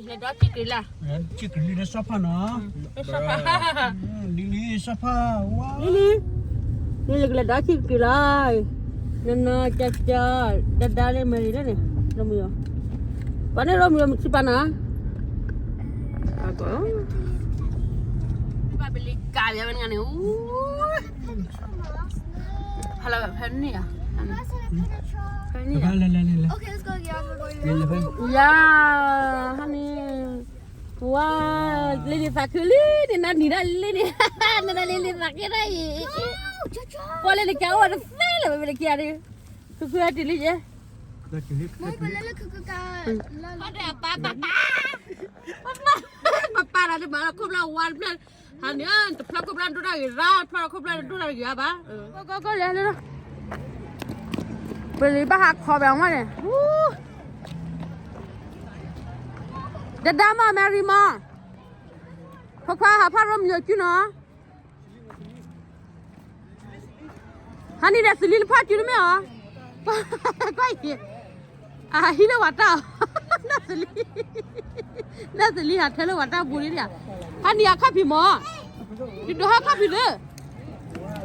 လဲၤဒီးစံၣ်ကရံၤလၢ်, စံၣ်ကရံၤလံလၢစီၤဖါနီၤ, လံလံစီၤဖါ, လံလံ, နကလဲၤဒီးစံၣ်ကရံၤလီၤ, နနီၢ်ကၠီကၠီ, ဒါဒါလၢမဲာ်ရံၤလၢန့ၣ်, ရိမံၤ, ပှၤန့ၣ်ရိမံၤမုၢ်ထံပၤနီၤ, ဘၣ်ဘလံကၢ်ယၤဝဲန့ၣ်န့ၣ်, ဟလဖဲန့ၣ်ဧါ, ဖဲန့ၣ်ဧါ, ယၤ, ဟန့ၣ်, ဝါ, လံလံသးခုလံန့ၣ် နနံၤဒၣ်လံန့ၣ်, နနလံလံသးကဲဒၣ်အံၤ, ပှၤလၢနကအိၣ်တသ့လၢၤဝဲလၢခံဂၤဒီး, ခုခုဟဲတုၤလံယဲ, ပၢ်ပၢ်, ပၢ်ပၢ်ဒီးတဘၣ်လၢခိၣ်ဖျၢၣ်ဝါတဖျၢၣ်, ဟန့ၣ်, တဖျၢၣ်ခိၣ်ဖျၢၣ်ဒိၣ်တၢ်ဂ့ၤရၣ်, တဖျၢၣ်ခိၣ်ဖျၢၣ်ဒိၣ်တၢ်ဂ့ၤရၣ်ဘၣ်, ကီကီလဲၤလၢ, ပလံၤဘၣ်ဟးခီဘၣ်ဝဲန့ၣ်, ဒဒါမး မဲရံၤမး, ဖိခွါဟးဖးရိမံၤအကုနီၤ ဟါနံၤဒီးသလံနဖီၣ်စုနမ့ၢ်အီၤ, ကွၢ်အံၤ, အဟံးလၢဝၤတၢ်အီၤ, နသလံ, နသလံဟးထၢလၢဝၤတၢ်ပူၤန့ၣ်, ဟါနံၤအခီၣ်ဖံးမး, ဒုးဒိးဟီၣ်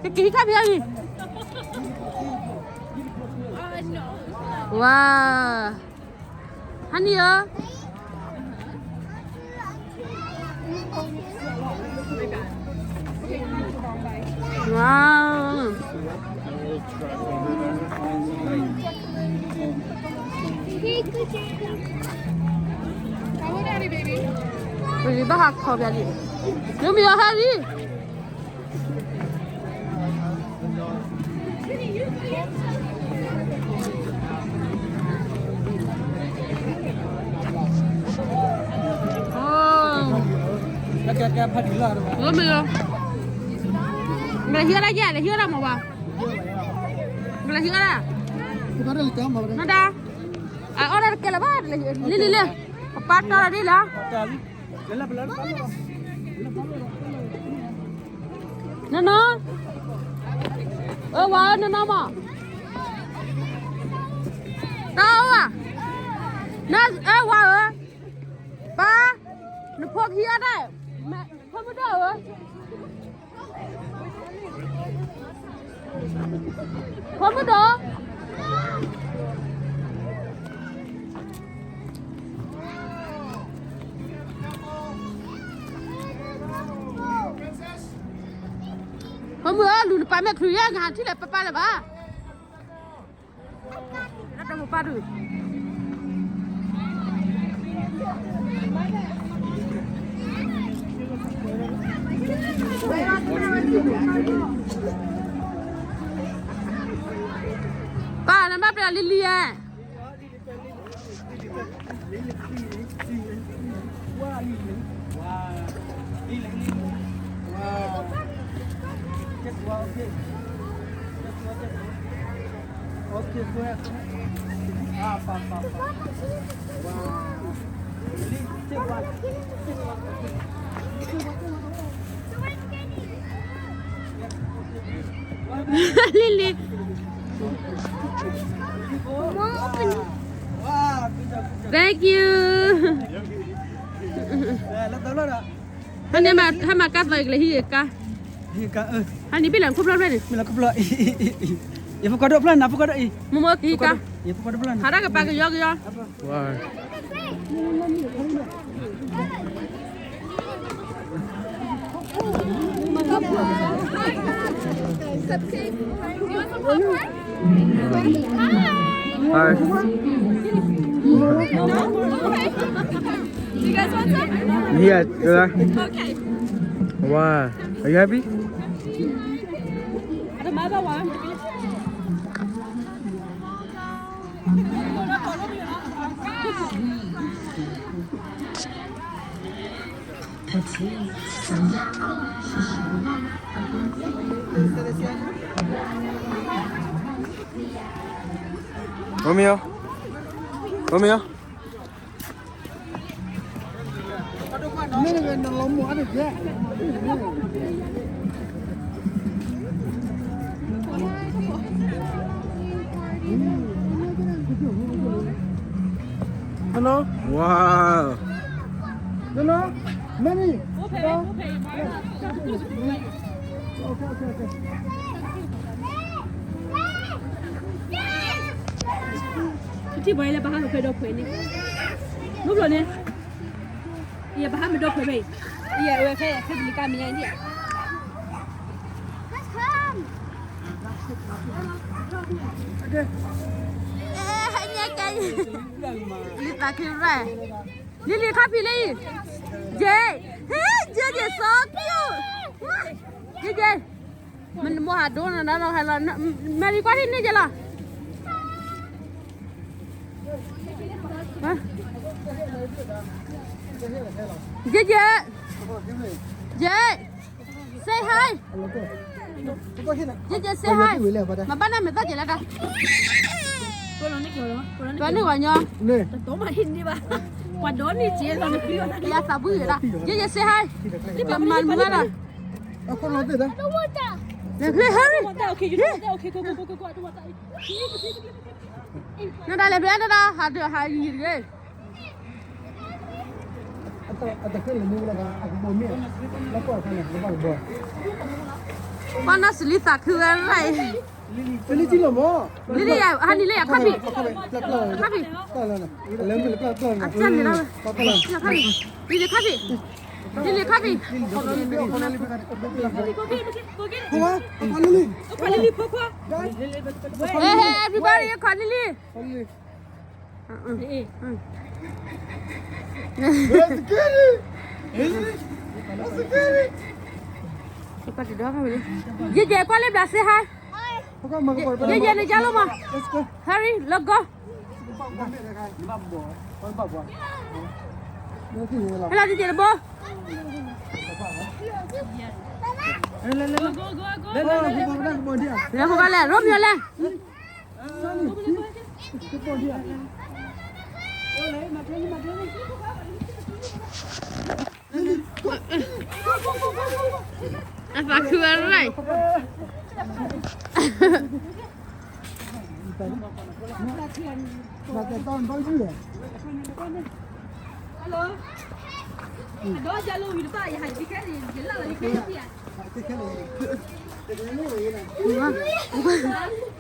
ခီၣ်ဖံးလၢ, ကက့ၤဟံးခီၣ်ဖံးအံၤ, ဝါ ဟါနံၤဧၢ, ပလံၤဘၣ်ဟးခီပၠးလံ, နမံၤအီၤဟဲလံ မ့ၢ်လၢဟံၣ်ဒၣ်ယဲၢ် လဲၤဟံၣ်ဒၣ်မ့ၢ်ဘၣ်, မ့ၢ်လၢဟံၣ်ဒၣ်, နဒါ, အအီၣ်ဒၣ်တကဲလၢၤဘၣ်, လံလံလံ, ပပၢ်တီဒီးဒ်လီၤ နနီၤ, အၢ ဝၤဧၢ နနီၤမး, တၢ်အီၣ်ဧါ, အၢ ဝၤဧၢ, ပၢ်, နဖိကဟံးအီၣ်ဒၣ်, ဖိမုၣ်ဒိၣ်ဧၢ, ဖိမုၣ်ဒိၣ် ဖိမုၣ်ဧၢ လူၤနပၢ်မဲာ်ချံယဲၢ် နဟးထံၣ်လၢပၢ်ပၢ်လၢၤဘၣ်, တၢ်တမုာ်ပၢ်ဒုး ပၢ် နဘၣ်ပျဲလံလံဧါ လံလံ Thank you. ဟဲမၤကါသီး ယကလဲၤဟံးကါ, ဟဲန့ၣ်ဘ့ၣ်လၢခိၣ်ဖျီၣ်ဖျီၣ်န့ၣ်, ယဖိကီၢ်ဒိၣ်ဖျီၣ်နၤ ဖိကီၢ်ဒိၣ်အံၤ, မ့ၢ်မ့ၢ်ကဟံးကါ, ဟးတၢ်ကပၤကယီကယီ. Hi. You guys want some? Yeah. Okay. Wow. Are you happy? The mother one. Romeo, Romeo. Hello. Wow. Many. Okay, okay. ထံၣ်ဘၣ်လၢဘၣ်ဟးမ့ၢ်ဖဲဒီခွဲးန့ၣ်, မ့ၢ်ဘျီန့ၣ်, ယဘၣ်ဟးမ့ၢ်ဒီခွဲးဖဲအံၤ, ယဝဲဖဲဖဲပလံၤကါမ့ၢ်ညါန့ၣ်, လံၤသးခုရၢ်, လံၤလံၤခါဖံးလၢအံၤ, ယဲ, ဟဲ, ယဲယဲစီၤကၠူ, ယဲယဲ, မ့ၢ်နမိၢ်ဟးဒိနၤဒီးဟဲလီၤ, မ့ၢ်ရံကွၢ်ထံၣ်န့ၢ်ယဲလီၤ. ယဲယဲ, ယဲ, say hi. ယဲယဲ say hi. မဘၣ်နမဲာ်သၣ်ကဲလၢတၢ်, ပှၤန့ၢ်ဂီၤညီ, ပှၤဒီနံၣ်ကဲလီၤနဖံလီၤ, ယဲသးဘုဂ့ၤဒၣ်, ယဲယဲ say hi. မၤမုာ်ဝဲဒၣ်, လဲၤ hurry. နဒၣ်လဲၤဖဲနဒၣ် ဟးဒၢးဟးယံၤတဂ့ၤ. ပှၤနီၢ်စလံသးခုဝဲရၢ်အံၤ, လံလံယၤ ဟးလံလံယၤ ခါဖံး, ခါဖံး, အစၢ်န့ၣ်လီၤဝဲ, ခါဖံး, လံလံခါဖံး, လံလံခါဖံး, ဟဲ everybody ခီလံလံ. ယဲယဲကွၢ်လၢဘျးစ့ဟါ, ယဲယဲန့ၣ်ယါလီၤမး, hurry လၢဂီၤ, ဟဲလီၤတက့ၢ်တဘိ, လဲၤဃိဘၣ်လဲၣ် ရိမ့ၤလဲၣ်. အသးခုဝဲရၢ်,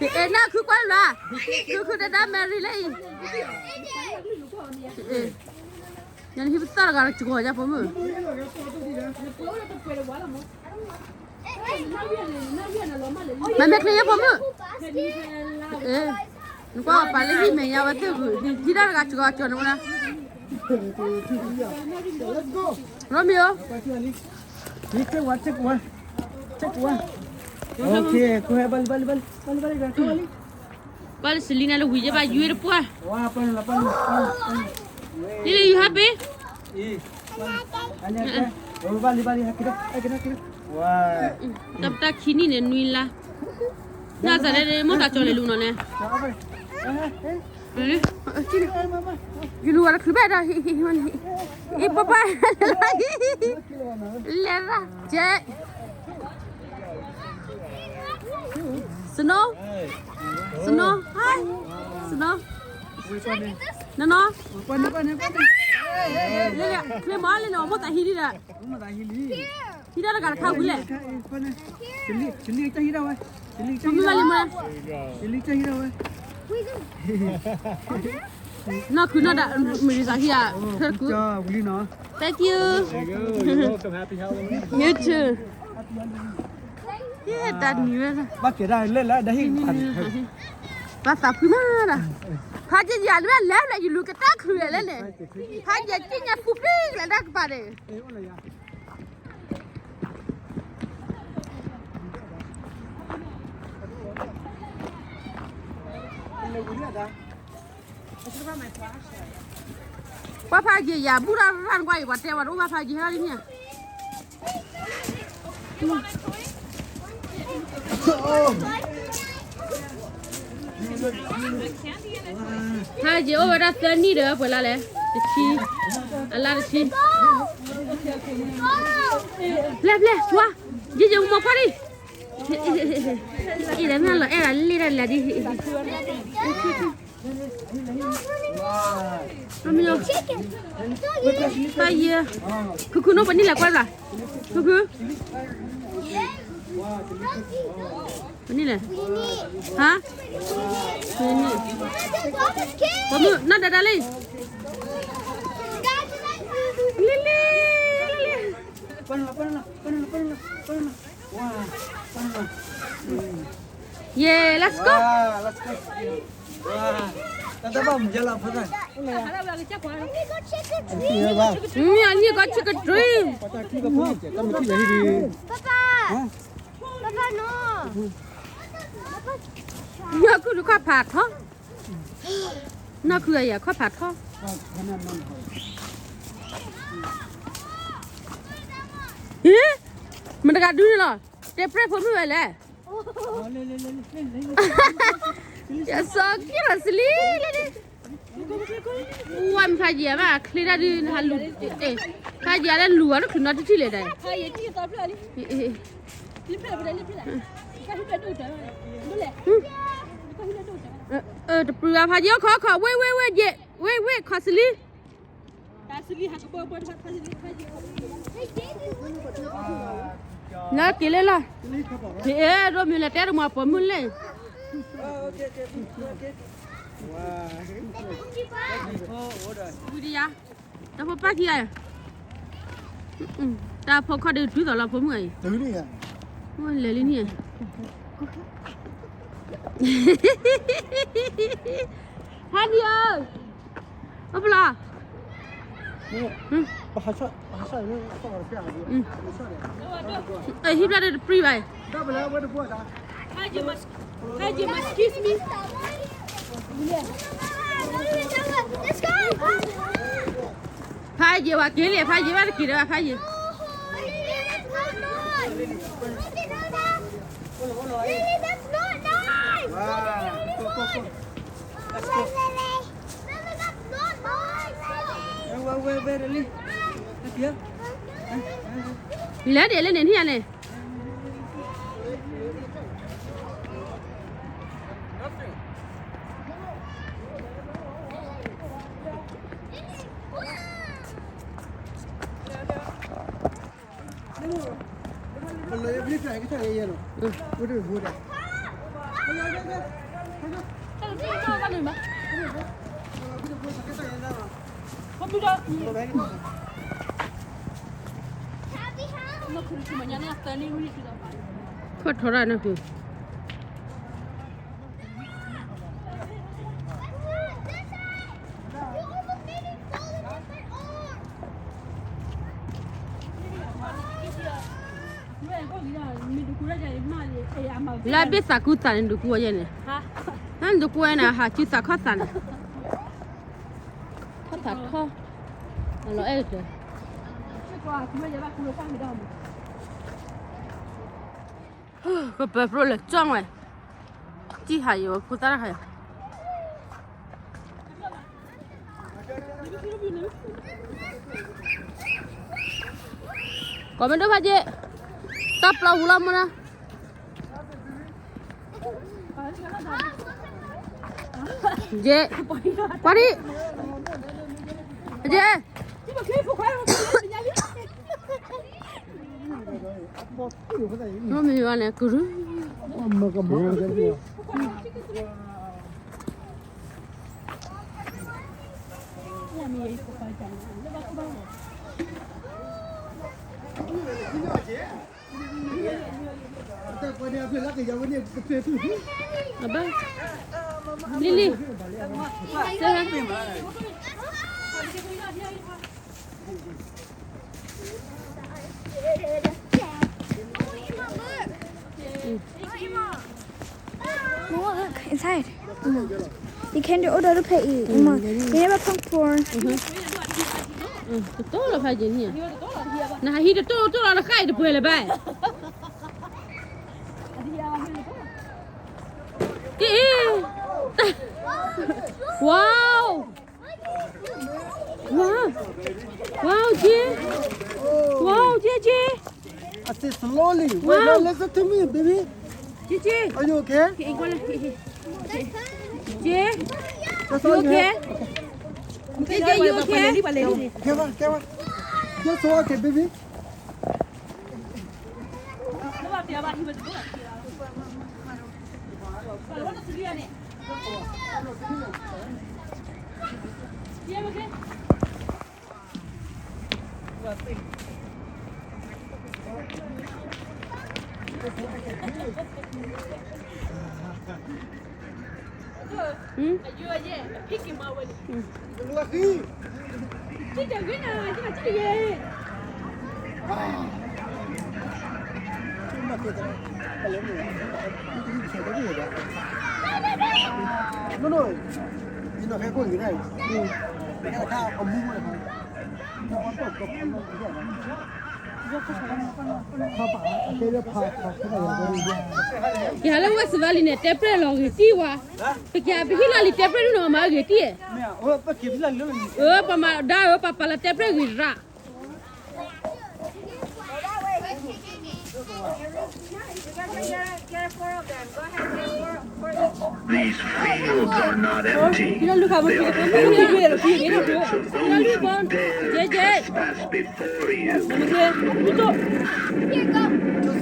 အဲ နၢ်ခုကွၢ်လၢ်, ခုခုတဒါမဲရံလၢအံၤ, ညါနဟံၣ်ပသၣ်တဂၤတကီၤယါဖိမုၣ်, မ့မ့ၢ်ချ့ယါဖိမုၣ်, နကွၢ်ပာ်လၢဟံၣ်မဲာ်ညါဝဲသ့ၣ်ဂုာ်, ဟံၣ်ဒၣ်တဂၤတကီၤကီၤန့ၣ်ဝဲဒၣ်, ရိမ့ၤဧၢ. Take one, take one, take one. Okay, go ahead, bali, bali, bali, bali, bali, bali. ဘၣ်လၢစလံနၤလၢဝံၤယဲဘၣ်ယွဲတပှၢ်, လံလံ you happy? ဘၣ်လံ ဘၣ်လံ ဟဲက့ၤထီၣ် ဟဲက့ၤထီၣ် ဟဲက့ၤထီၣ်, တၢ်ပတၢ်ခံနံၣ်န့ၣ် နွံလါ, နသးလၢမိၢ်သးကၠီၤလဲၤလူၤနီၤန့ၣ် ယလူၤဝဲတချုးဘၣ်ဒီး အ့ပပၢ် လဲၤရၣ်ကဲ Snow, Snow, hi, Snow, နီၤနီၤ, လဲၤလဲၤ ချ့မးလၢနအမိၢ်သးဟံးဒံးဒီး ဟံးဒၣ်တဂၤတခါဝံၤလဲၣ်, ပမ့ၢ်ဘၣ်လံမး, နီၢ်ခုနီၢ်ဒၣ် မ့ၢ်ဒ်သိးဟံးဧါ, ခဲတကူ, thank you, you too, ယဲတၢ်နံၤဝဲ, ဘၣ်သးဖှံမးဒၣ်, ဖးယံာ်ယံာ်လၢလဲၤလဲၤယလူၤကတၢၢ်ချုးလဲၣ်န့ၣ်, ဖးယံာ်ကံၣ်ညါပူၤဖျ့ကလဲၤတၢ်ကပၤန့ၣ် ပှၤဖးယံာ်ယံာ် ဘူၣ်တၢ်ရၣ်နကွၢ်အံၤ ပှၤတဲဝဲတအိၣ်ဘၣ်ဖးယံာ်ဟဲလီၤလံမ့ၢ်ဧါ, ဖးယံာ်အိၣ်ဝဲဒၣ်သၢနံၣ်ဒီးပှဲၤလါလဲၣ်, တဆံ, အလါတဆံ, ဖျဲၣ်ဖျဲၣ် ဝါ, ယံာ်ယံာ်မီၤကွၢ်ဒံး, အ့ၣ် လၢမ့ၢ်လီၤအဲၣ်ဒၣ်လံဒၣ်လၢဒ် ဖါယံၤ, ခုခုနီၢ် ပနံၣ်လဲၣ်ကွၢ်ဘျီ, ခုခု, ပနံၣ်လဲၣ်, ဟါ, ပနံၣ်, ပမုၣ်နီၢ်ဒၣ်ဒၣ်လံ, လံလံ, လံလံ. Yeah, let's go. Let me go trick or treat. အနံၣ်ကီ trick or treat. Papa, Papa, no. နီၢ်ခုၣ်တခီၣ်ဖးထီ, နီၢ်ခုၣ်အယၤခီၣ်ဖးထီ, ဟ့, မတဂၤဒုန့ၣ်လီၤ, တဲပြဲၢ်ဖိမုၣ်ဝဲလဲၣ်, ယစီၤက့ၤလီၤစလံ, ဝဲမ့ၢ်ဖးယံၤဘၣ် ချ့တၢ်ဒုးနဟးလူၤ, ဖးယံၤလၢလူၤအီၤတချုးနီတထံၣ်လဲၣ်ဒီး, တပြံၤဘၣ်ဖးယံၤအိၣ်ခိးခိး ဝ့ၢ်ဝ့ၢ်ဝ့ၢ်ယဲၢ်, ဝ့ၢ်ဝ့ၢ်ခိးစလံ, လၢက့ၤလၢလီၤ, ဟ့ၣ်အဲၣ်ဒိးမ့ၢ်လဲၤတဲတမၤပိာ်မုၣ်လဲၣ်, ဝံၤဒယါ, တၢ်ဖိပၢ်ခံဂၤ, တၢ်ဖိခီၣ်ဒုးတုၤသိးလီၤဖိမုၣ်အံၤ, လဲၤလံန့ၣ်, ဟါဒံဧၢ, အိၣ်ဖျါ, ဟံၣ်ဖျါဒီးတပြံၤဘၣ်, Excuse me. ဖးယံၤဝဲက့ၤလံ ဖးယံၤဘၣ်တက့ၤဒီး ဖးယံၤ, လဲၤဒ်လဲၣ်န့ၣ် နံၣ်ဧါန့ၣ် ခီၣ်ထီရၣ်န့ၣ် လၢအဘ့ၣ်သးကူသးန့ၣ် ဒုးကူအီၤယဲၢ်န့ၣ်, နဒုးကူဝဲန့ၣ် ဟးစုသးခီၣ်သးန့ၣ်, ခီၣ်သးထီ, အလီၤအဲၣ်တၢ်, ကပၢၤပြိၣ်လဲၤကၠီဝဲ, တံၢ်ဟးယံၤဝဲဖိသၣ်တခါယၤ ကိးမ့ၢ်ဒိၣ်ဖးက့, တၢ်ပျီဝူလီၤမ့ၢ်နီၤ, က့, ပှၤဒံ, က့, မ့ၢ်ဘၣ်န့ၣ် ကရူၢ် အဘၣ်, လံလံ, စဲ Mom, look, inside. You can do all the pay. Mom, you never come for. တတိၢ်လီၤဖးယံၤန့ၣ်, နဟးဟံးတတိၢ်တိၢ်လီၤ နဃၣ်အံၤတပှဲၤလၢၤဘၣ်. က့အ့, wow, wow, wow, က့, wow, က့, က့, I say slowly. Wait, no, listen to me, baby. က့, က့, Are you okay? က့, က့, က့, You okay? J J, you okay? Okay, okay, baby.ကဟဲလၢဝဲစၢၤလံန့ၣ် တဲပြဲၢ်လီၤဂ့ၤတံၢ်ဝါ, ပကဟဲပဟံၣ်လီၤလံၤတဲပြဲၢ်ဒ်န့ၣ်မၤဂ့ၤတံၢ်, အၢ ပမၤဒါဧၢ ပပာ်လီၤတဲပြဲၢ်ဂ့ၤရၣ်. These fields are not empty. They are filled with the spirits of those who dared to trespass before you.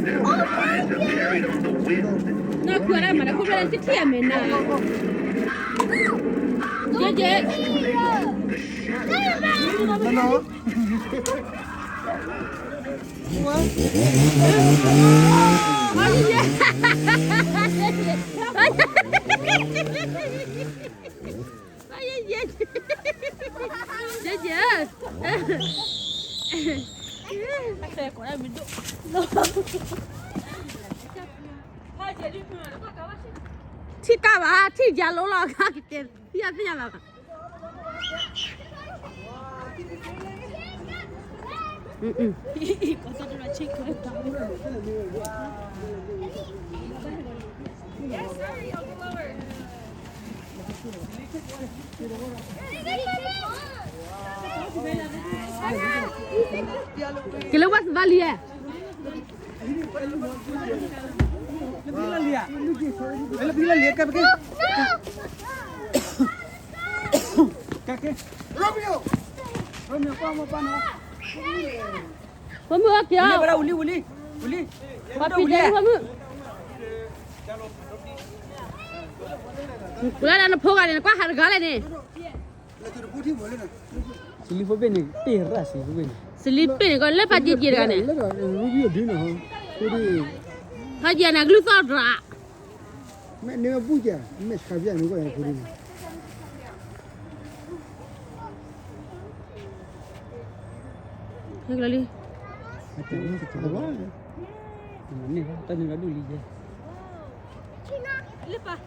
Their cries are carried on the wind. နကွၢ်ရၣ်မး နခိၣ်ဖျၢၣ်လၢတထံၣ်အမဲာ်နၤ. ကဲကဲ ထံၣ်တၢ်ဘၣ် ထံၣ်ယၤလိလီၤ အခါကကဲသံယၤသ့ၣ်ညါလီၤ. Yes, sorry, I'll go lower. ကလၢဝါသဘၣ်လံဧါ. လၢပလံလံဧါ, လၢပလံလံဧါ, ကဲပကဲ, ကဲကဲ, ရိမ့ၤအိၣ်, ရိမ့ၤအိၣ်, ပှၢ်မ့ၢ်ပှၢ်နီၤ, ဖိမုၣ်အက့ၤအီၤ, ဝံၤလံ ဝံၤလံ, ဝံၤလံ, ပှၤဖံးတဲဖိမုၣ်, လၢနဖိဂၤန့ၣ် နကွၢ်ဟးတဂၤလဲၣ်န့ၣ်. စလံဖိဘ့ၣ်န့ၣ် တ့ၢ်ရၣ်စလံဖိဘ့ၣ်န့ၣ်, စလံဘ့ၣ်န့ၣ်ကီး လၢပာ်က့ၤက့ၤတဂၤန့ၣ်, လၢရူဘံအိၣ်ဒုးန့ၣ်, ဖးက့ၤန့ၣ် အကလုၢ်သီၣ်တြၢ်, မ့ၢ်န့ၢ်ဝဲဘူၣ်ကဲ, မ့ၢ်ဆှးပျၢ်န့ၣ်ကီးဖိဒုးန့ၣ်, ဟဲကလီလံ, တၢ်န့ၣ်ကဒူၣ်လံယဲ. လၢပာ်,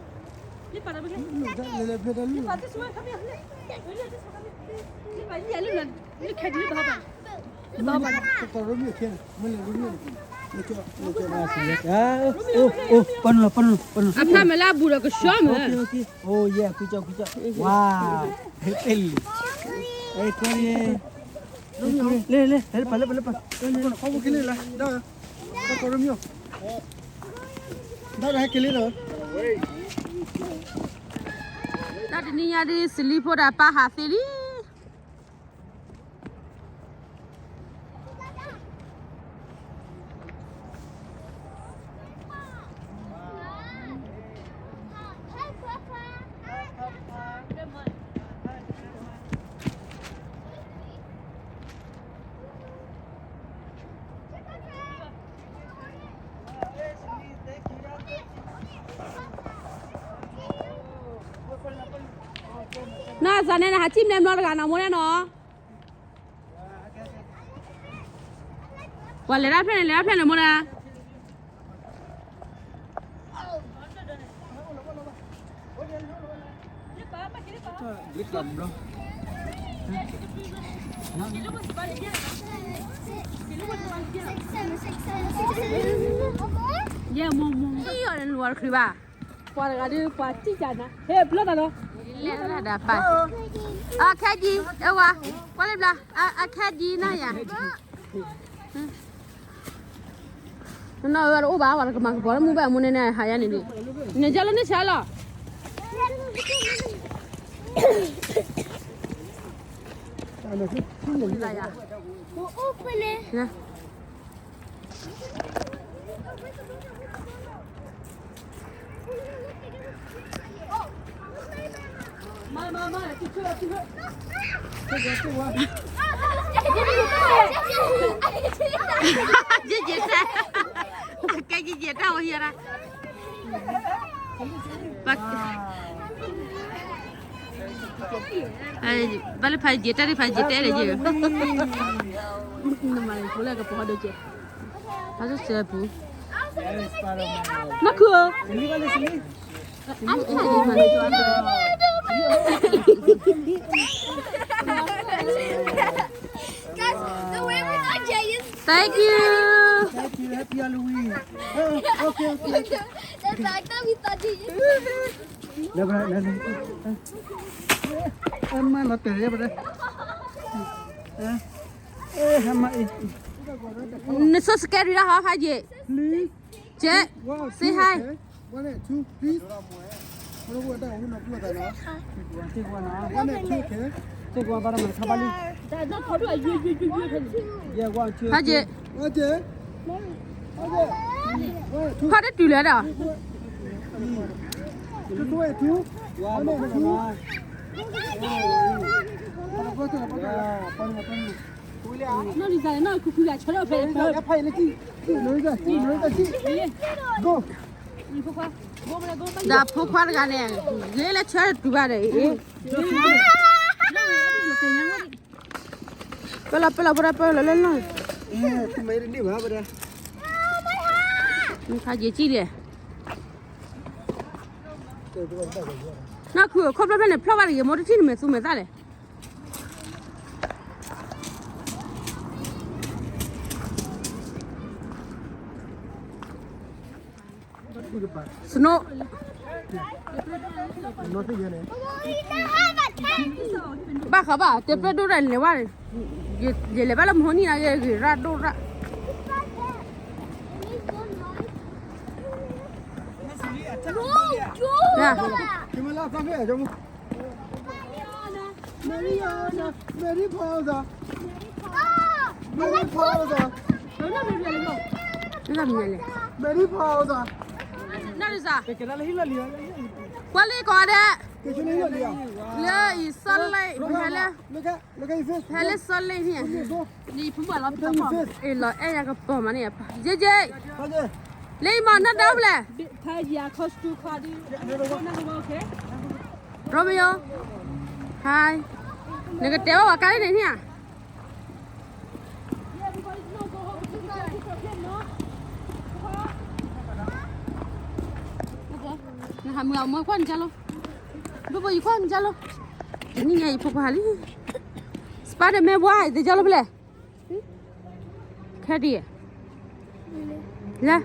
လၢပာ်, လၢပာ်, လၢပာ်, လၢပာ်, လၢပာ်, လၢပာ်, လၢပာ်, လၢပာ်, လၢပာ်, လၢပာ်, လၢပာ်, ပာ်နုာ်လီၤ, ပာ်နုာ်လီၤ, ပာ်နုာ်လီၤ, အဖၢမုၢ်လၢအဘူးဒီးကဆှီမုၢ်, ဝါ, ဟဲတဲလံ, ဟဲတဲလံ, လၢ, လၢ, လၢပာ်, လၢပာ်, လၢပာ်, လၢပာ်, တၢ်တနံၤညါဒ်စလံဖိဒီးပၢ်ဟးသ့လံ. နီၢ်စၢ်န့ၣ် နဟးထံၣ်မနုၤတဂၤနီၤ မိၢ်န့ၣ်နီၤ. ပှၤလဲၤဒၣ်ဖျၢၣ်န့ၣ် လဲၤဒၣ်ဖျၢၣ်န့ၣ် မိၢ်န့ၣ်. ယဲၢ်မိၢ်မိၢ် ယီၤန့ၣ် လူၤဝါတချုးဘၣ်. ပှၤတဂၤဒုး ပှၤစံၣ်စၢ်နၤ ဟဲဘျီတၢ်နီၤ. လဲၤလၢဒၣ်ပၢ် အခဲဒံး အဝၤ ကွၢ်လံဘျီ အခဲဒံးနီၤယၤ နီၢ်အၢတအိၣ်ဘၣ် ပှၤတကမၤကပီၤလၢမူဘၣ်အမူန့ၣ်န့ၣ် ဟးယါန့ၣ်ဒံး န့ၣ်ကလၢန့ၣ်ဆါလီၤ. Open it. Jijita, ka jijita wahira. Bale pa jeta de pa jeta de je. Nama ko la ka po do je. How's the poo? Not cool. Guys, the way we thought Jay is. Thank you. Thank you. Happy Halloween. Oh, okay, okay, okay. The fact that we thought Jay is. Ama no te ya, bro. Eh, ama, eh. Nso scary la ha ha je. Please. Jay, say hi. One and two, please. One and two, okay. Take one, bro. Yeah, one, two. Hi, Jay. Hi, Jay. Hi, Jay. One, two. Hi, Jay. Two, two, two. One and two. One and two. ဒီးဖိခွါတဂၤန့ၣ် ဂ့ၤလၢဆၢတူၢ်ဘၣ်ဒီး အ့ၣ် ပလီၤပလီၤပလီၤ ပလီၤလၢလီၤ ခါယံာ်ကံၣ်ဒီး နီၢ်ခုခိၣ်ဖျိဖျိန့ၣ် ဖျိဘၣ်တဂ့ၤ မိၢ်တထံၣ်န့ၣ် မဲာ်သူမဲာ်သၣ်လဲၣ် Snow. ဘၣ်ဃးဘၣ် တဲပျဲဒိၣ်တၢ်လဲၤဝဲ ယလဲၤဘၣ်လၢမဟိနံၤန့ၣ် ဂ့ၤဂ့ၤရၣ်ဒိၣ်ရၣ် Mariana, Mariposa. Mariposa. Mariposa. Mariposa. ကွၢ်လံကိးဂၤဒဲး လၢအံၤ Salt Lake ဟဲလၢ Salt Lake န့ၣ် လၢအံၤ ဖုမၢလီၤ လီၤအဲၣ်ယၤကပီၤမးန့ၣ် ယဲယဲ လၢအံၤမး နၢ်ဒၢဖျဲၣ် Romeo, hi. နကတဲဘၣ်ပှၤကါလၢန့ၣ်န့ၣ်ဧါ နဟးမုာ်အမွဲကွၢ်နကါလီၤ ဘိဘိယကွၢ်နကါလီၤ တနံၤညါယဖိခွါလံ Spider-Man ဘှါ ယတဲကါလီၤဖဲလဲၣ် ခဲဒံး လဲၤ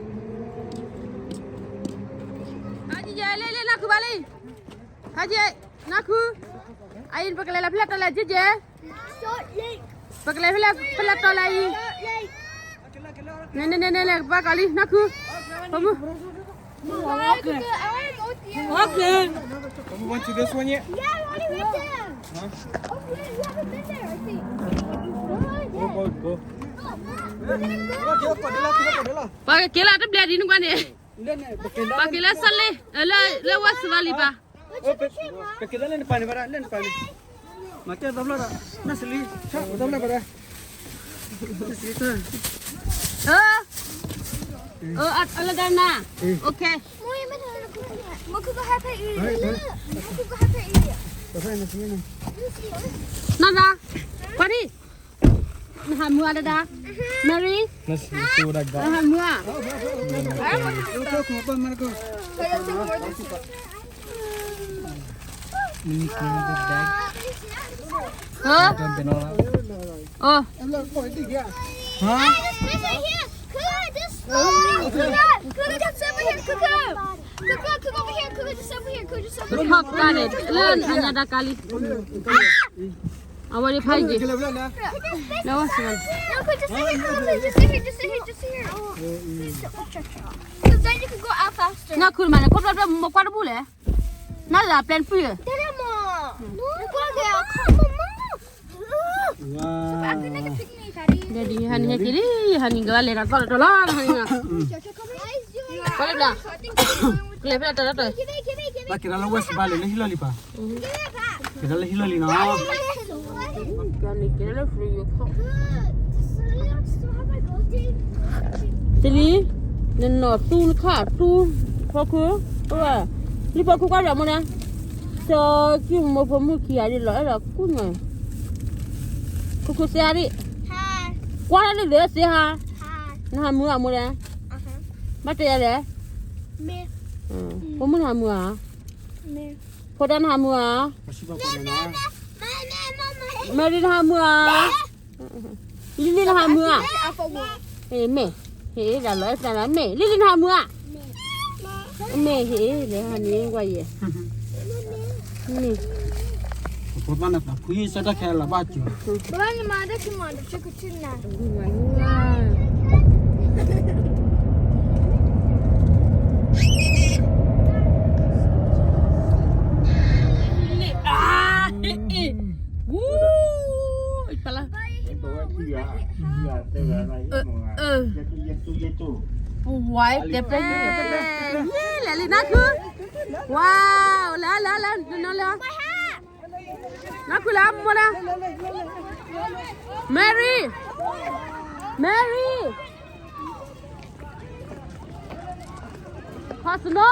ဟါက့ၤ လဲၤ လဲၤ နၢ်ခုဘၣ်လံ ဟါက့ၤ နၢ်ခု အအံၤ ပကလဲၤလၢဖဲလဲၣ်တီလဲၣ် က့ၤက့ၤ ပကလဲၤဖဲလဲၣ် ဖဲလဲၣ်တီလဲၣ်အံၤ နဲနဲနဲနဲ လဲၤဘၣ်ကီးလံ နၢ်ခု ပမုၢ် Okay. We went to this one yet? Yeah, we already went there. Huh? Over there, we haven't been there, I think. Go, go, go. ပှၤကက့ၤလၢတဘျဲၣ်ဒ်နကွၢ်န့ၣ် ပှၤက့ၤလၢ Salt Lake လၢ လၢ West Valley ဘၣ် မၤကဲသဘျီဒီး နၢ်စလံ သဘျီဒီး နၢ်စလံ အလဒါနၤ Okay. မုၢ်ကဟဲဖဲအံၤ မုၢ်ကဟဲဖဲအံၤ နဒါ ကွၢ်ထံၣ် နဟးမုာ်အါဒဒါ Mary နဟးမုာ်အါ Huh? Oh. Huh? This place right here. Could I just, uh, could I just sit over here? Could I, could I, could I over here? Could I just sit over here? Could I just sit over here? Top got it. Learn, Anyada Kali. I want to find it. No, what's wrong? No, could just sit here, could I please just sit here, just sit here, just sit here. Because then you can go out faster. နၢ်ခုမးန့ၣ် ခိၣ်ဖျိဖျိ မကွၢ်တဘူၣ်လဲၣ် နၢ်လၢ plan ပှံၢ် တဲလၢမး ကွၢ်က့ၤအခီၣ်မမၢ်, ဒ်ဟါန့ၣ်ဟဲက့ၤလံ, ဟါန့ၣ်ကဘၣ်လဲၤတၢ်သီၣ်တတီၤလီၤ, ဟါန့ၣ်, ကွၢ်လၢဘျါ, ကလဲၤဖဲလဲၣ်တၢ်လီၤတၢ်, ဘၣ်က့ၤတၢ်လၢဝဲၢ်စံးဘၣ်လဲၤလၢဟံၣ်လီၢ်လံပၢ်, က့ၤတၢ်လၢဟံၣ်လီၢ်လံနီၤ, က့ၤလၢ တလံ, နနီၢ်သူနခၣ်သူ, ဖီခိၣ်, လံဖီခိၣ်ကွၢ်ဒီးမိၢ်န့ၣ်, စီၤကံၢ်မိၢ်ဖိမုၣ်ခံဂၤဒ်လီၤအဲၣ်ဒိးကူၣ်ညီ, ခိၣ်ခိၣ်စ့ဧါဒံး, ကွၢ်လၢလၢစ့ဟါ, နဟးမုာ်အမိၢ်ဒီး, ဘၣ်တဲယၤလဲၣ်, ဖိမုၣ်နဟးမုာ်ဧါ, ဖိဒါနဟးမုာ်ဧါ, မဲရံနဟးမုာ်ဧါ, လံလံနဟးမုာ်ဧါ, မ့ၢ်, ဟ့ၣ်ဒၣ်လီၤအဲၣ်သးလၢမ့ၢ်, လံလံနဟးမုာ်ဧါ, မ့ၢ်ဟ့ၣ်လၢဟးန့ၣ်ကွၢ်ယဲၢ်, မ့ၢ်, ဖိသၣ်နသးဖှံစၢတၢ်ခဲလၢာ်ဘၣ်စၢၤ, ဘၣ်ညီမးတၢ်ခံမးတဆ့ကဆ့နၤ ဝူ, ပလၢ, ပဝဲတဲပျဲ, ယဲလဲၤလံနၢ်ခု, ဝါ, လဲၤလဲၤလဲၤ, နလၢ, နၢ်ခုလၢမိၢ်လၢ, Mary, Mary, ဟီစနိ,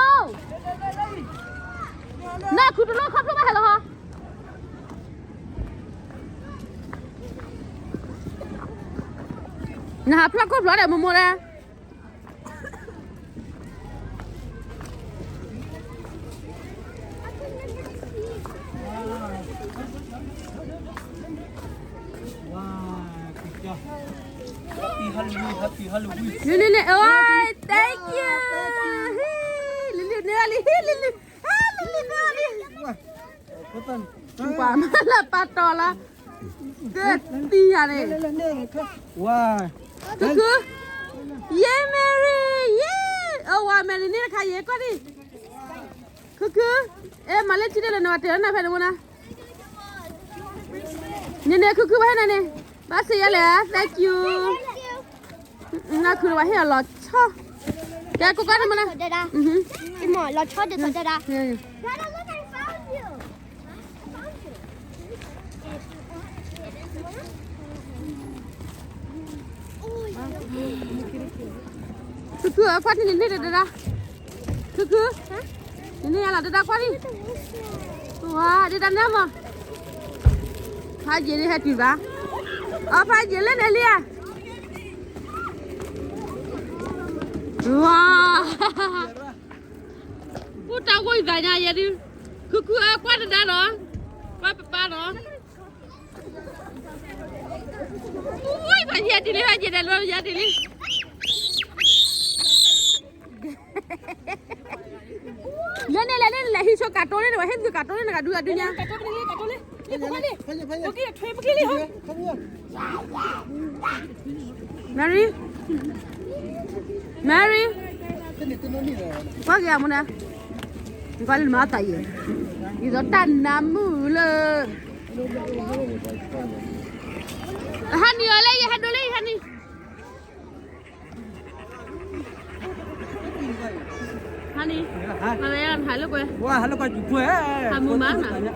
နၢ်ခုတလိၣ်ခီဖျိဘၣ်ဟဲလီၤဟီ, နဟးဖျီၣ်ကိၣ်ဖျီၣ်ဒီးမိၢ်မိၢ်လၢ Happy Halloween, Happy Halloween. န့ၣ်န့ၣ်န့ၣ်, အဝဲ, thank you. လံလံန့ၣ်လံ, လံလံ, လံလံန့ၣ်လံ, ကွၢ်မးလၢပၢ်တီၤလၢ, ကသံယၤန့ၣ်, ဝါ, ခုခု, ယဲ Mary, ယဲ, အဝဲ Mary န့ၣ်တခါယဲကွၢ်ဒံး, ခုခု, အဲ မၤလၢကံဒဲးလၢနဝဲတဲလၢနၤဖဲန့ၣ်, န့ၣ်န့ၣ် ခုခု ဝဲဟဲနၤန့ၣ်, ဘၣ်စံးယဲလဲၣ်, thank you. နခုလၢဝဲဟ့ၣ်အီၤလီၤဆီ, ကဲကိးကါန့ၣ်မနၤ, လီၤဆီဒ်သိးတဲဒၣ်, ခုခု ကွၢ်ထံၣ်န့ၣ်န့ၣ်တဒါ, ခုခု, န့ၣ်န့ၣ်ယလီၤတဒါကွၢ်ထံၣ်, ဝါ ဒ်တၢ်နၢ်မး, ဖးယံာ်န့ၣ်ဟဲတုၤဘၣ်, အဖးယံာ်လၢန့ၣ်လံဧါ, ဝါ, အိၣ်တၢ်ဂိၢ်ယသးညါယဲဒု, ခုခု ကွၢ်တဒါလီၤ, ကွၢ်ပပၢ်လီၤ. အိၣ် ဖးယံာ်ဒ်လံ ဖးယံာ်ဒ်လံ ယၤဒ်လံ, လၢန့ၣ်လဲၣ်န့ၣ်လဲၣ် ဟံးဆိကးတိၢ်န့ၣ် နဝဲဟ့ၣ်သုကးတိၢ်န့ၣ် နကဒုအဒုညါ, ကးတိၢ်န့ၣ် ကးတိၢ်န့ၣ်, ပက့ၢ်ထွဲ ပက့ၢ်လံ, Mary, Mary, ကွၢ်က့ၤအမူနၤ, နကွၢ်လၢနမၤအသးယဲ, ဒ်သိးတၢ်နါမုၣ်လၢ ဟးနံၤအီၤလၢယဲ ဟးဒိလၢယဲ ဟးနံၤ, ဟးနံၤ, ဟးလၢကွဲ, ဟးမုာ်မးနၤ, ဟးနံၤ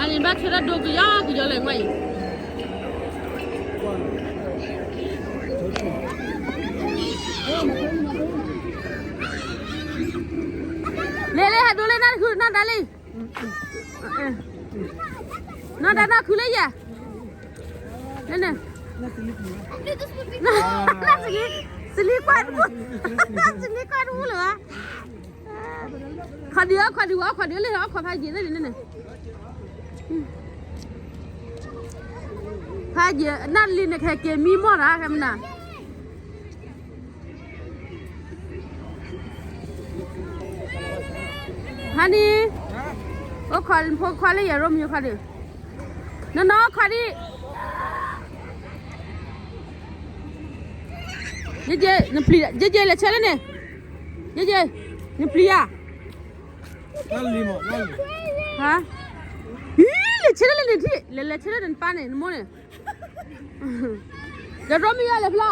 ဘၣ်ဆၢထၢၣ်ဒိကယီကယီလဲၣ်ကွၢ်အံၤ. လဲၤလၢဟဲဒိလၢနၢ်တခု နၢ်ဒါလံ, နၢ်ဒါနၢ်ခုလၢယၤ, န, န, နၢ်စလံ, စလံကွၢ်တဘူၣ်, စလံကွၢ်တဘူၣ်လၢၤဘၣ်. ခီဒံးအီၣ်ခီဒံးဝဲ အီၣ်ခီဒံးလၢအီၣ်ခီဖးယံာ်လၢန့ၣ်န့ၣ်, ဖးယံာ်နၢ်လံန့ၣ် ကဟဲက့ၤမံမီၢ်တၢ် ခဲမနၤ, ဟါနံၤ, အိၣ်ခီဖိခွါလၢယဲ ရိမံယိၤခီဒံး, နနီၢ်ခီဒံး, ယဲယဲ နပျံၤ ယဲယဲ လဲၤဆၢလၢန့ၣ် ယ့ယ့, နပျံၤဧါ, ဟါ, ဟံ, လဲၤဆဲးလၢနထံၣ်, လဲၤလဲၤဆဲးလၢနပၢ်န့ၣ် နမိၢ်န့ၣ်, ဒီးရိမံယၤလဲၤဖျီ,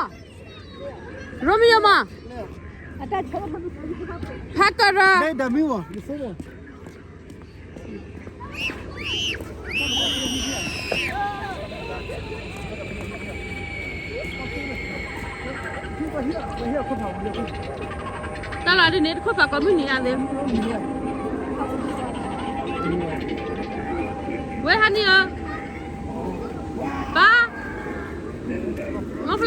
ရိမံယၤမး, ဖးကရၢ တၢ်လီၤဒ်န့ၣ် တခိၣ်ဖးကိးမုၢ်နံၤညါသ့ၣ်, ဝဲဟါနံၣ်ဧၢ, ဘါ, မီဖ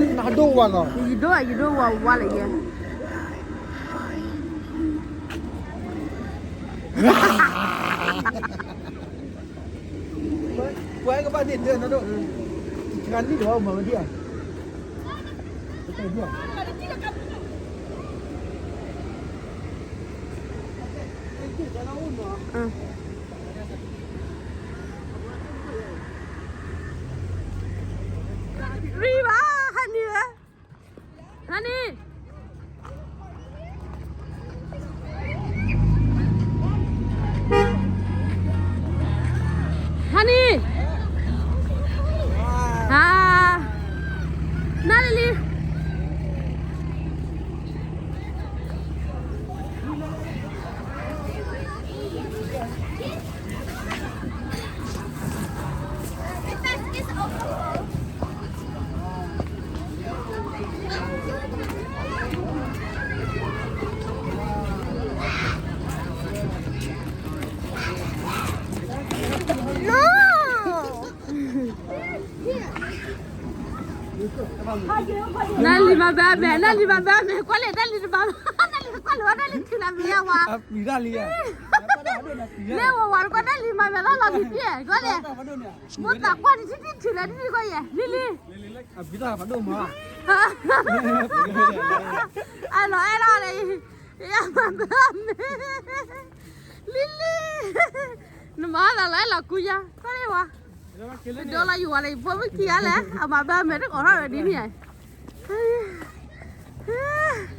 ျီ နဒိၣ်ဝါနီၤ, ယဒိၣ် ယဒိၣ်ဝါဝါလၢယဲ, ပှၤကဘၣ်န့ၣ်ဒၢနဒိၣ်, တဂၤနံၣ်ဒီးမၤဝဲဒ်ဧါ. ရံဘၣ် ဟါနံၣ်ဧၢ, ဟါနံၣ်, ဟါနံၣ်, ဟါ, နၤလံလံ နၢ်လံၤမၤဘၢအမဲာ်, နၢ်လံၤမၤဘၢအမဲာ်, ကွၢ်လဲၣ် နၢ်လံၤတဘၣ်, နၢ်လံၤကွၢ်လၢၤဝဲ နၢ်လံၤထံၣ်လၢမ့ၢ်ယါဝါ, လဲၤဝဲဝါတကွၢ်နၢ်လံၤမၤမဲာ်လီၤလီၤဒ်တံၢ်, ကွၢ်လဲၣ်, မိၢ်သးကွၢ်နထံၣ်ထံၣ်ထံၣ်လၢဒ်တံၢ်ကွၢ်ယဲၢ်, လံၤလံၤ, အလီၤအဲၣ်လီၤလၢ, ယမၤဘၢအမဲာ်, လံၤလံၤ, နမၤသးလီၤအဲၣ်လီၤကူယါ, ကွၢ်လဲၣ်ဝါ တဒိလီၤယဝၤလၢယဖိမုၣ်ခံဂၤလဲၣ်, အမၤဘၢမဲာ်တကိးထီၣ်ဝဲဒ်န့ၣ်,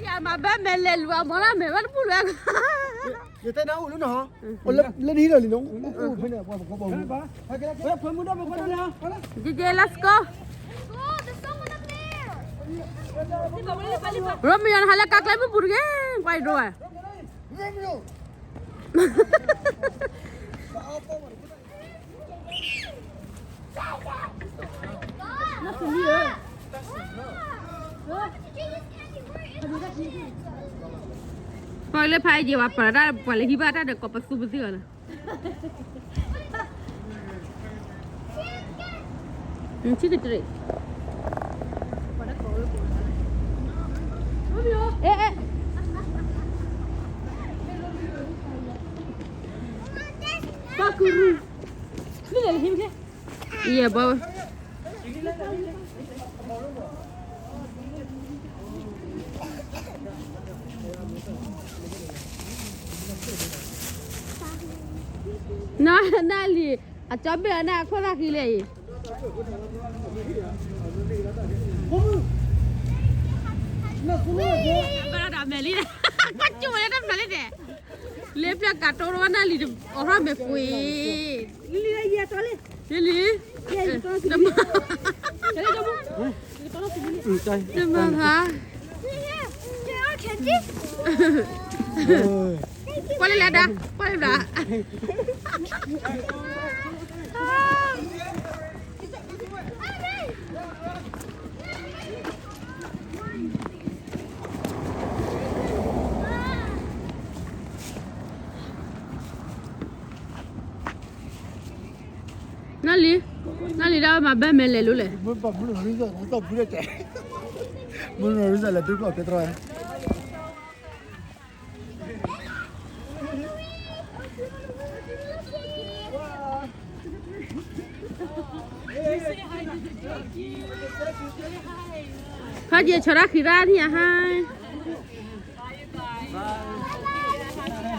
ယမၤဘၢမဲာ်လဲၤလူၤအမၤလၢမဲာ်ဝဲတပူၤလဲၣ်, ယတဲနၤအိၣ်လၢနဟီ, လၢနဟံၣ်လီၤလံနီၤ, အိၣ်ဖဲန့ၣ်, ကဲကဲ let's go, ရိမ့ၤယွၤနဟးလၢကါကျဲမုၢ်ပူၤတဂ့ၤ, ကွၢ်ယဒိဝဲ ပှၤလၢဖးယံၤဝဲပၢၤတၢ် ပှၤလၢဟံးဘၣ်တၢ်ဒီးကိးပသူပသံအီၤလီၤ, ဆံကတြ့ၣ်, အဲအဲ, ပှၤကူၤရူၤ, ယဲၢ်ဘီဝဲ နနၢ်လံၤ, အကၠီဘ့ၣ်အနၢ်အခိၣ်သၣ်ဃံလၢအံၤ, ဘၣ်ဒၣ်မဲာ်လံ, ကွၢ်ကၠိဝဲလၢတၢ်မဲာ်လံန့ၣ်, လ့ပျၢ်ကးတိၢ်ဝဲနၢ်လံၤအိးထီၣ်မဲာ်ပှ့ၤ, လံၤလံၤ, တမၤဘၣ်, ကွၢ်လၢလဲၤဒါ, ကွၢ်လၢဘျး နၢ်လံၤ, နၢ်လံၤဒၣ်ဝဲမၤဘၢမဲာ်လဲၤလိၤလဲၣ်, မုၢ်နၤရံၣ်စၢ်လဲၤဒိၣ်ကျီၢ်တဲတြီ, ဖးယဲၢ်ဆီဒၣ်ဃံရၣ်န့ၣ်အဟါ,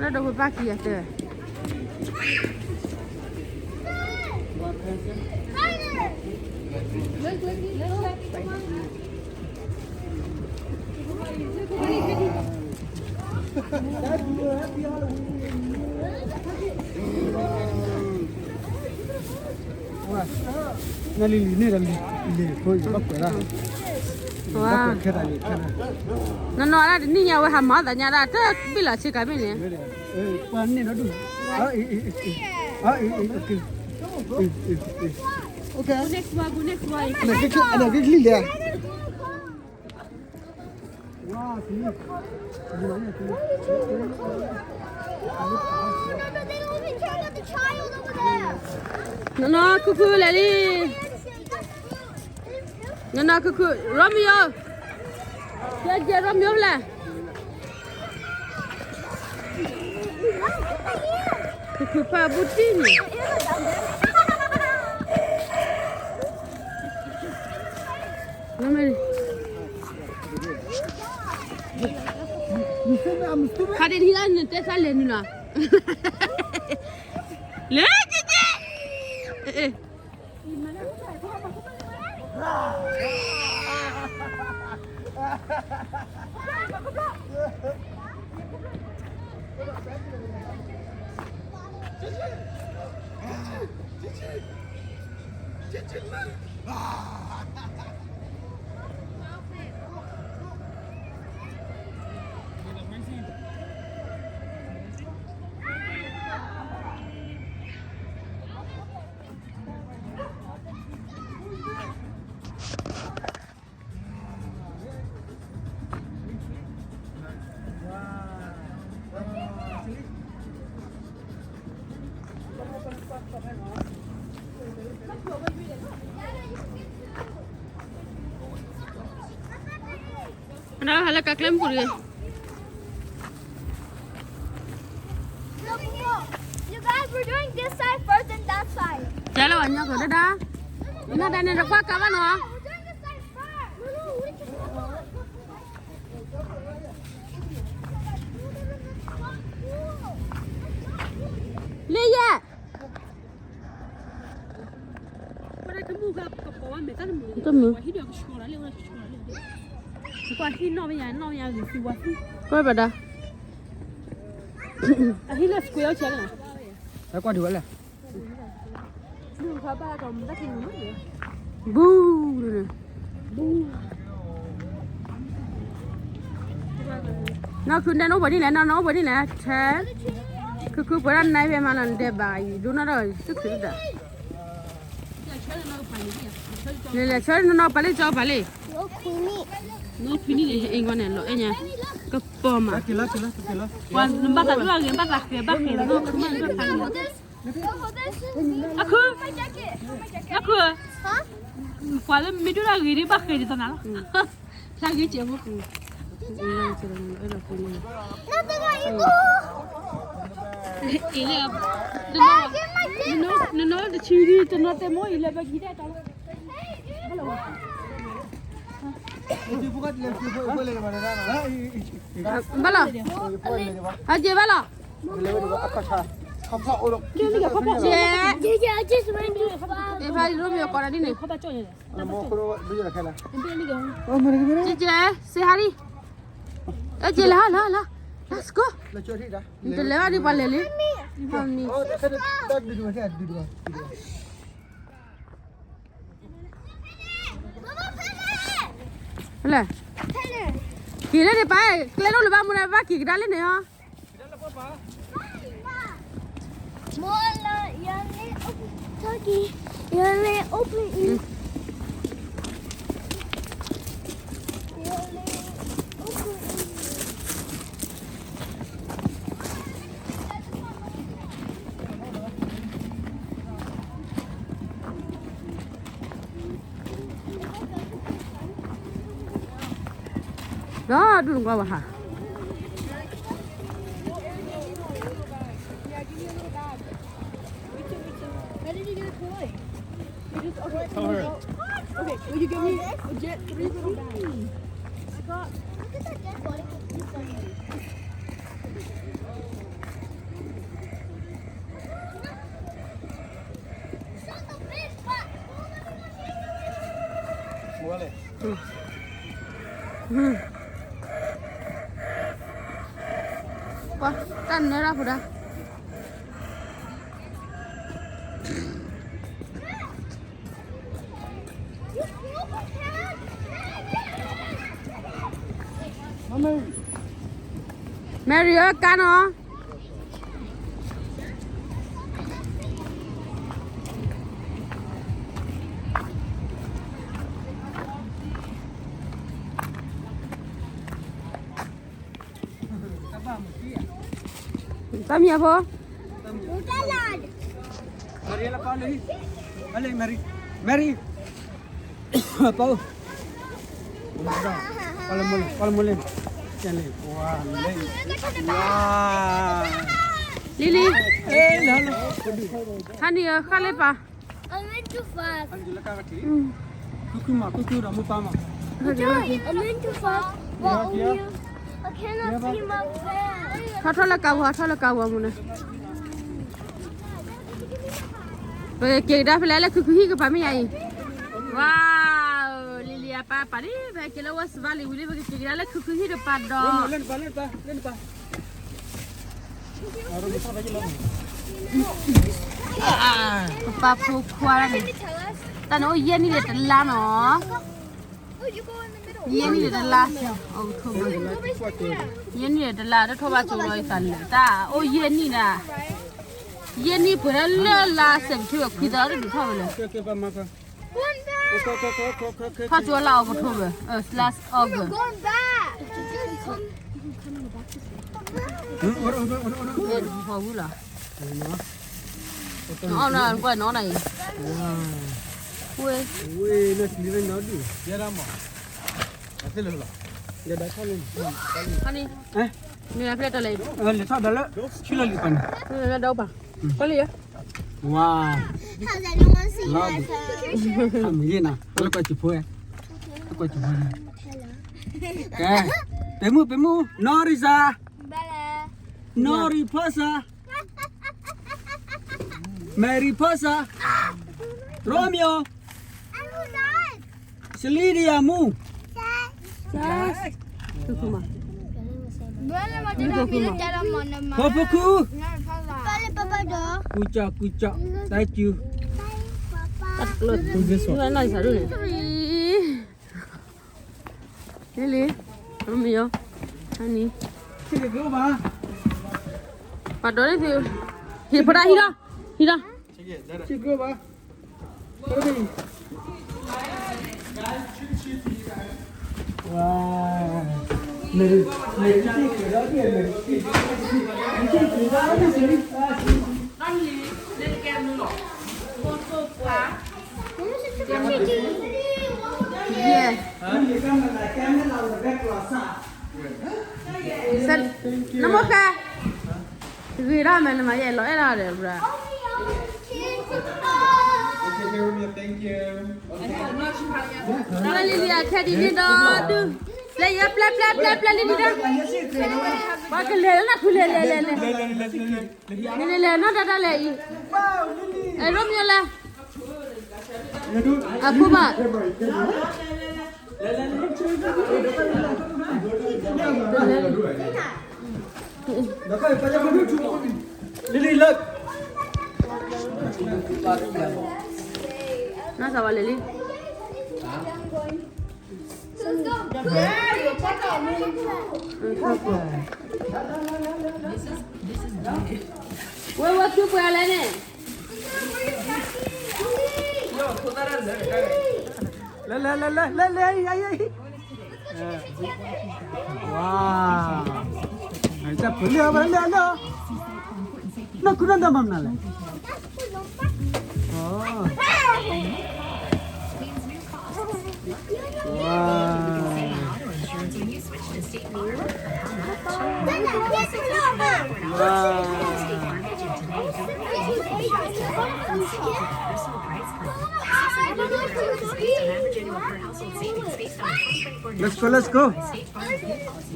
လၢဒိးပပၢ်ခံဂၤတၢ် နလံၤလံၤန့ၣ်ဒီးလံၤဖိယဘၣ်ကွဲးဒၣ်, ဘၣ်ကွဲးခဲတၢ်လံၤခဲတၢ်, နီၢ်နီၢ်ဒၣ်တနံၣ်ညါဝဲဟးမၤသးညါဒၣ် တဘ့ၣ်လီၤဆ့ကၤဘ့ၣ်န့ၣ်, ပှၤန့ၣ်ဒီးဒူၣ်, အက့ၤ, အက့ၤ, အက့ၤ, အက့ၤ, အက့ၤ, အက့ၤ, နီၢ်နီၢ်ခုၣ်ခုၣ်လဲၤလံ, နီၢ်နီၢ်ခုၣ်ခုၣ် Romeo, ကဲကဲ Romeo လဲၤ, ခုၣ်ခုၣ်ဖးဘူးတံၢ်န့ၣ် ခါဒံးထံၣ်လၢနတဲသးလဲၤနုာ်လီၤ, လဲၤကဲကဲ, အဒါဟဲလၢကကျဲမုၢ်တဂ့ၤ, You guys, we're doing this side first and that side. ကဲလၢဝဲညါကဒၣ်ဒါ, နဒၣ်န့ၣ်တကွၢ်ကါဘၣ်နီၤ, We're doing this side first. လ့ယဲၢ် တမုာ်, ကွၢ်ဘၣ်ဒါ, ဟဲကွၢ်ဒံးဝဲလဲၣ်, ဘူၣ်, နီၢ်ခုၣ်နဲနအိၣ်ပှဲၤဒ်လဲၣ်, နီၢ်နီၢ်အိၣ်ပှဲၤဒ်လဲၣ်, ထဲ, ခုၣ်ခုၣ်ပှဲၤဒၣ်နၤဖဲမးလီၤ နတဲဘၣ်အံၤ ဒိၣ်နီၢ်ဒီးသုးခုၣ်တဒၣ် လဲၤလဲၤဆၢနီၢ်နီၢ်ပာ်လံကၠီပာ်လံ, နီၢ်ဖံနံၣ်န့ၣ် အ့ၣ်ဂီၢ်န့ၣ် လီၤအဲၣ်ညါ, ကပီၤမး, ပှၤနဘၣ်သးဒိၣ်အဂ့ၤ ဘၣ်သးဃဲၤဘၣ်ဃဲၤနီၢ်ခုၣ်မး နဘၣ်ဖးလံ, အခု, အခု, ပှၤလၢမ့ၢ်ဒိၣ်တၢ်ဂ့ၤဒ်ဘၣ်ဃဲၤဒ်သိးနၤလီၤ, ဖျါဂ့ၤကဲးဖိ အ့ၣ်လၢ, နနီၢ်တဆံဒ် တနီၢ်တဲမိၢ်အံၤလၢဘၣ်ကံတဲတီလီၤ, ဘၣ်လီၤ, ဟဲက့ၤဘၣ်လီၤ, ကဲ, ဖးလံရိမ့ၤကိးတၢ်ဒ်န့ၣ်, ကဲကဲ, စ့ဟါလံ, အက့ၤလီၤလီၤလီၤ, let's go, နတလဲၤဘၣ်ဒ်ပှၤလဲၤလံ, လဲၤ, က့ၤလၢန့ၣ်ပၢ်, ကျဲဒိၣ်လၢၤဘၣ်မူဒါဘၣ်က့ၤကဒါလၢန့ၣ်ဟီ Mom, uh, your leg open. Turkey, your leg open. Your leg open. ဒီးဒူၣ်နကွၢ်ဘၣ်ဟး Where did you get a toy? You just, okay, okay, will you give me a jet three little bags? I got, look at that jet body. ဒီး ပှၤတၢ်နၢတၢ်ဖိဒၣ် Mary ဧၢ ကါနီၤ တၢ်မံၤအဖိ Mary, Mary, Mary. ပၢ်, ပၢ်လၢမူလ့ၣ်, ပၢ်လၢမူလ့ၣ်, လံလံ, ဟါနံၤ ဃၣ်လၢပၢ်, ခုခုမး ခုခုဒီးမူပၢ်မး, ထီၣ်ထီၣ်လၢကါဝီၤ ထီၣ်လၢကါဝီၤမူန့ၣ် ပကက့ၤကဒါဖဲလဲၣ်လၢခုခုဟံၣ်ကပၤမ့ၢ်ယၤအံၤ, ဝါ, လံလံအပၢ်ပာ်လံ ပဟဲက့ၤလၢဝဲစဘၣ်လံဝံၤလံ ပကက့ၤကဒါလၢခုခုဟံၣ်ကပၤဒီး, ပပၢ်ဖိခွါန့ၣ်, တၢ်န့ၣ်အိၣ်ယဲၢ်နံၣ်ဒီးတလါနီၤ, ယဲၢ်နံၣ်ဒီးတလါ, ယဲၢ်နံၣ်ဒီးတလါ တထိၣ်ဘၣ်ကၠိလီၤအသးလၢ တၢ်အိၣ်ယဲၢ်နံၣ်နၤ, ယဲၢ်နံၣ်ပှဲၤဒၣ်လၢလါစဲးပထ့ဘၢၣ်ခွံသီတဒုးထီၣ်ဝဲလဲၣ်, ထီၣ်ကၠိလါအီးကထိဘၢၣ် slash August, ဖီဝံၤလီၤ, နအီၣ်နကွၢ်နအီၣ်နၤအံၤ, ဝဲ, ဟါနံၤ, နဖျဲၣ်တလဲၣ်, လဲၤထီၣ်ဒီးလၢ ဆူလီၤလံပၢ်န့ၣ်, ဒီးပၢ်, ကီလံယါ, ဝါ, လီၤ, ခါမုၢ်ယဲၢ်နၤ လၢကွၢ်စူၤဖိ, လၢကွၢ်စူၤဖိ, ကဲ, ပ့ၤမုၣ် ပ့ၤမုၣ် နီၢ်ရံစၢ်, နီၢ်ရံဖီစၢ် Mary ဖီစၢ်, Romeo, Celia မူ, ဖိဖိခူ, ကူကၠီကူကၠီ, thank you, လံလံ, Romeo, honey, ပှၤဒီးန့ၣ်သု, ဟံၣ်ဖိဒၣ်ဟံၣ်လီၤ, ဟံၣ်လီၤ, ယဲၢ်, နမိၢ်ဃဲ, ဂ့ၤဒၣ်မဲာ်နမၤယဲၢ်လီၤအဲၣ်ဒၣ်ဒီးဘျၢ, တၢ်လၢလံလံအခဲဒ်န့ၣ်ဒီးဒုး, လဲၤယဲပျဲပျဲပျဲပျဲလံလံဒီး, ပှၤကလဲၤလၢနဖုလဲၤလဲၤလဲၤလဲၤ, လဲၤလဲၤလဲၤနီၢ်တၢ်တၢ်လဲၤအံၤ, အဲၣ်ရိမ့ၤလဲၤ အဖိဘၣ်, လံလံလၢ, နီၢ်စၢ်ဝဲလဲၤလံ, ဝဲဝဲသူပှဲၤလဲၣ်န့ၣ် လဲၤလဲၤလဲၤလဲၤလဲၤလဲၤ, ဝါ, တၢ်ပလၢၢ်ဝဲလဲၤလၢ, နီၢ်ခုနီၢ်ဒၢမၤမနုၤလဲၣ်, ဝါ, ဝါ, let's go, let's go,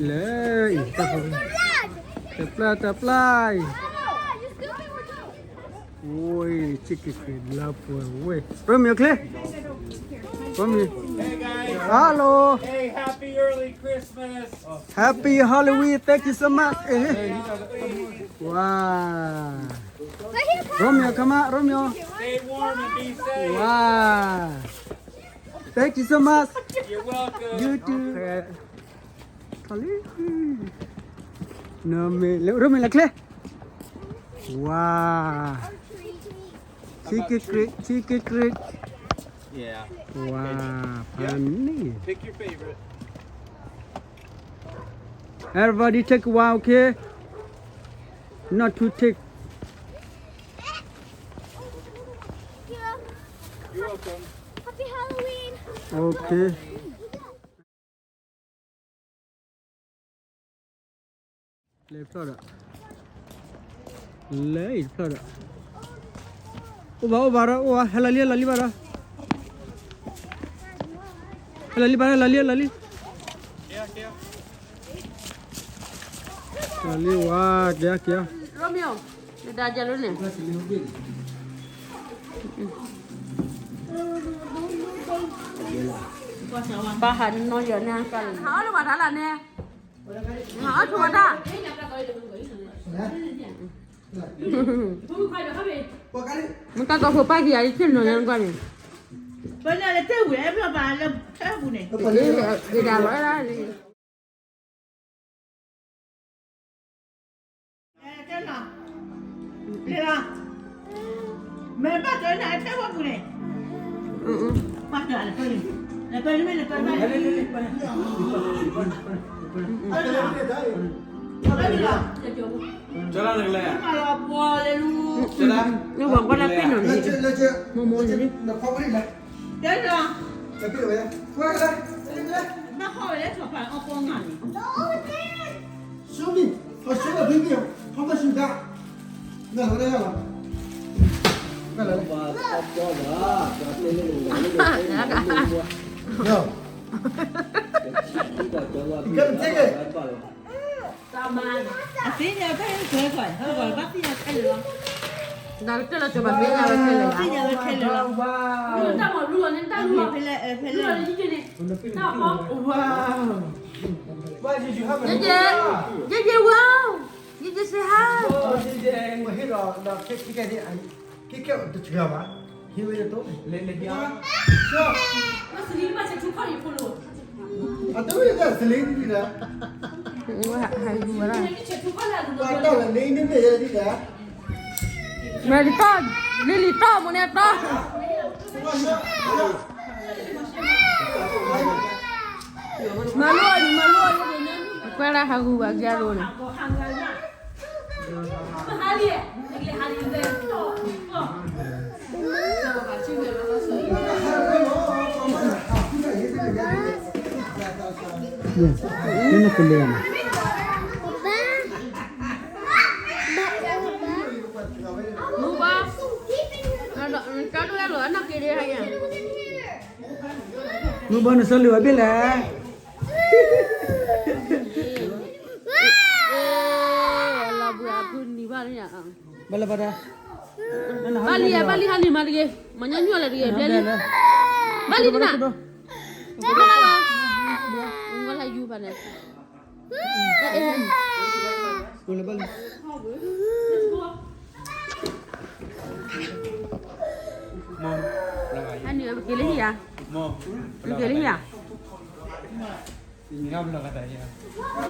လဲၤအံၤ, တပျၢ်တပျၢ်အံၤ ဝ့ၢ် ဆံက့ၤက့ၤလၢပှဲၤဝ့ၢ် ရိမ့ၤအချ့ ရိမ့ၤ Hey guys. Hello. Hey, happy early Christmas. Happy Halloween. Thank you so much. ဝါ Romeo, come on, Romeo. Stay warm and be safe. Wow. Thank you so much. You're welcome. You too. Okay. ခီလံ နမ့ၢ် ရိမ့ၤလၢချ့ Wow. Chicken crick, chicken crick. Yeah. Wow, funny. Pick your favorite. Everybody take one, okay? Not too take. You're welcome. Happy Halloween. Okay. လဲၤဖျီၣ်ဒီး လဲၤအံၤတဖျီၣ်ဒီး အိၣ်ဘၣ်အိၣ်ဘၣ်ဒီး အိၣ်ဘၣ် ဟဲလီၤလံ ဟဲလီၤလံဘၣ်ဒီး ဟဲလီၤလံဘၣ် ဟဲလီၤလံ ဟဲလီၤလံ ဟဲလီၤလံဝါ က့ၤ က့ၤ Romeo, နဒါကဲလို့န့ၣ် ဘၣ်ဟးနီၢ်ယီၤန့ၣ်ကါလီၤ ဟးအီၣ်လၢပှၤထါလၢ်န့ၣ် ဟးအီၣ်ဆိဝဲဒၣ် မ့ၢ်ကါကီၢ်ဖိပၢ်က့ၤယၤလံ ဆ့ၣ်နီၤယါနကွၢ်န့ၣ် ပန့ၣ်လၢတဲဝံၤအဲၣ်ဖျီၣ်ဘၣ်လၢထဲပူၤန့ၣ် က့ၤဒၣ်ဝဲဒၣ်လံ လဲၤလီၤ မဲာ်ဘၣ်ကၢနၤထဲဝဲပူၤန့ၣ် ပှၤတၢ်လဲၤပၢန့ၣ် လဲၤပၢန့ၣ်မ့ၢ်လဲၤပၢန့ၣ် ကၠီလၢနကလဲၤ မၤလီၤပှီၤလဲၤလူ ကၠီလၢ နဝၤကွၢ်လၢပ့ၢ်နီၤန့ၣ် မိၢ်မိၢ်န့ၣ် တဲလီၤ ဘၣ်ဟီၣ်ဝဲလၢထီၣ်ဖးအီၣ်ပီငါန့ၣ် Show me. Oh, show the video. How much you got? No, no, no, no. No, no, no. No. You gotta take it. အသ့ၣ်ညါဖဲလဲၣ်ကွၢ် ဟဲကွၢ်ဘၣ်သ့ၣ်ညါခဲလၢာ်လီၤ နကတၢၢ်လီၤကၢၤဘၣ်သ့ၣ်ညါဝဲခဲလၢာ်လီၤ သ့ၣ်ညါဝဲခဲလၢာ်လီၤ တၢ်မၤဘျုးလီၤန့ၣ် တၢ်လူလီၤဖဲလဲၣ် ဖဲလဲၣ် တၢ်ဖီ Wow. Why did you have a ယဲ ယဲ ယဲ wow. ယဲ ယဲ say hi. Oh, ယဲ ယဲ မ့ၢ်ဟ့ၣ်လီၤဒီး ခဲခဲခဲန့ၣ် ခဲခဲတစှၤဘၣ် ဟ့ၣ်ဝဲယတိၢ် လဲၤလဲၤဒံး အတဝဲဒၣ်စလ့ဒ်ဒ်လဲၣ် ဟးယူၤဝဲဒၣ် ပှၤတၢ်လၢန့ၣ်န့ၣ်ယဲဒ်လဲၣ် မဲာ်လံတီၢ် လံလံတီၢ် မိၢ်န့ၣ်တီၢ် မၤလိအီၤ မၤလိအီၤ ကွဲလၢဟးဂူာ်ဘၣ်ကဲလိာ်န့ၣ် နကလဲၤန့ၣ် မုၢ်ဘၣ် ကၢ်ဒိၣ်အဲၣ်လိာ်အနီၢ်က့ၤဒ်ဟါယၤ မုၢ်ဘၣ်နဆၢလၢၤဝဲဘ့ၣ်လဲၣ် လီၤဘှံးအဖုနံၤဘၣ်လၢယၤ ဘၣ်လၢဘၣ်တၢ် ဘၣ်လံယၤ ဘၣ်လံဟါလံမၤတဂ့ၤ မၤညီနုၢ်လၢတဂ့ၤ ဘျဲလံ ဘၣ်လံတနၤ ဘၣ်လံဘၣ် ဝဲလၢယူၤဘၣ်န့ၣ် အန့ၣ် ပက့ၤလၢဟံၣ်ဧါ ပက့ၤလၢဟံၣ်ဧါ